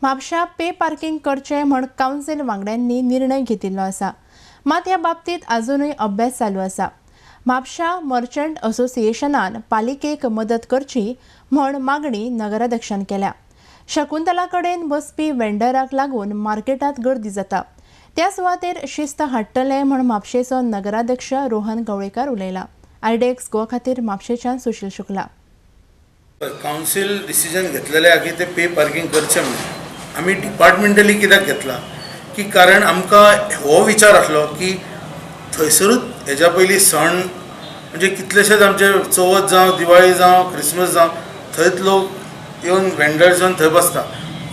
म्हापशा pay parking करचें म्हण कावन्सिल वांगड्यांनी निर्णय घेतिल्लो आसा. मात ह्या बाबतींत आजुनूय अभ्यास चालू आसा. म्हापशा मर्चंट असोसिएशनान पालिकेक मदत करची म्हण मागणी नगराध्यक्षान केल्या. शकुंतला कडेन बसपी वेंडराक लागून मार्केटांत गर्दी जाता. त्या सुवातेर शिस्त हाडटले म्हण म्हापशेचो नगराध्यक्ष रोहन गवळेकार उलयला. आयडेक्स गोवा खातीर म्हापशेच्यान सुशील शुक्ला. कावन्सील डिसिजन घेतलेलें आहा की ते पे पार्किंग करचें म्हणून. आमी डिपार्टमेंटली कित्याक घेतला की कारण आमकां हो विचार आसलो की थंयसरूच हेज्या पयलीं सण म्हणजे कितलेशेच आमचे चवथ जावं, दिवाळी जावं, क्रिसमस जावं, थंयच लोक येवन वेंडर्स येवन थंय बसता.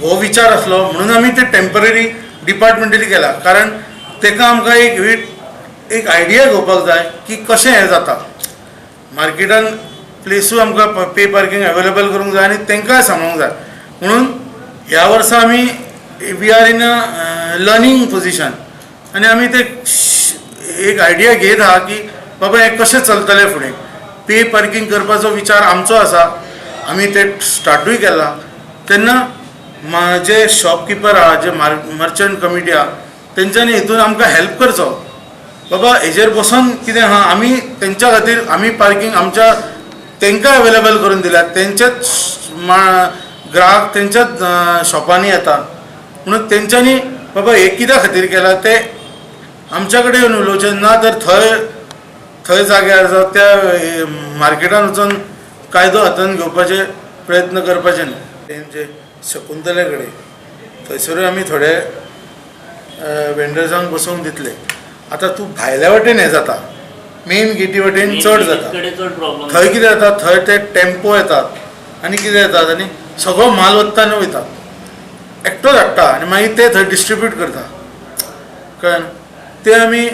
हो विचार आसलो म्हणून आमी ते टेंपररी डिपार्टमेंटली केला, कारण ताका आमकां एक एक आयडिया घेवपाक जाय की कशें हें जाता. मार्केटान प्लेसूय आमकां पे पार्किंग अवेलेबल करूंक जाय आनी तांकांय सांगूंक जाय. म्हणून ह्या वर्सा आमी we are in a learning position आनी आमी ते एक आयडिया घेत आहा की बाबा हें कशें चलतलें फुडें. पे पार्किंग करपाचो विचार आमचो आसा, आमी ते स्टार्टूय केला. तेन्ना जे शॉपकिपर आहा, जे मर्चंट कमिटी आहा, तेंच्यांनी हितून आमकां हेल्प करचो. बाबा हेजेर बसोन कितें आहा, आमी तेंच्या खातीर आमी पार्किंग आमच्या तांकां अवेलेबल करून दिल्या. तेंचेच ग्राहक तेंच्याच शॉपांनी येता, म्हणून तेंच्यांनी बाबा हें कित्या खातीर केलां तें आमच्या कडेन येवन उलोवचें ना, तर थंय थंय जाग्यार जावं त्या मार्केटान वचून कायदो हातान घेवपाचे प्रयत्न करपाचे न्हू. तेंचे शकुंतले कडेन थंयसरूय आमी थोडे वेंडर्सांक बसोवंक दितले. आतां तूं भायल्या वाटेन हें जाता, मेन गेटी वटेन चड जाता. थंय कितें जाता, थंय ते टेम्पो येतात आनी कितें येतात आनी सगळो म्हाल वत्ता आनी वयता, एकटोच हाडटा आनी मागीर ते थंय डिस्ट्रिब्यूट करता. कळ्ळें? ते आमी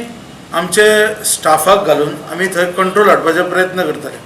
आमचे स्टाफाक घालून आमी थंय कंट्रोल हाडपाचे प्रयत्न करतले.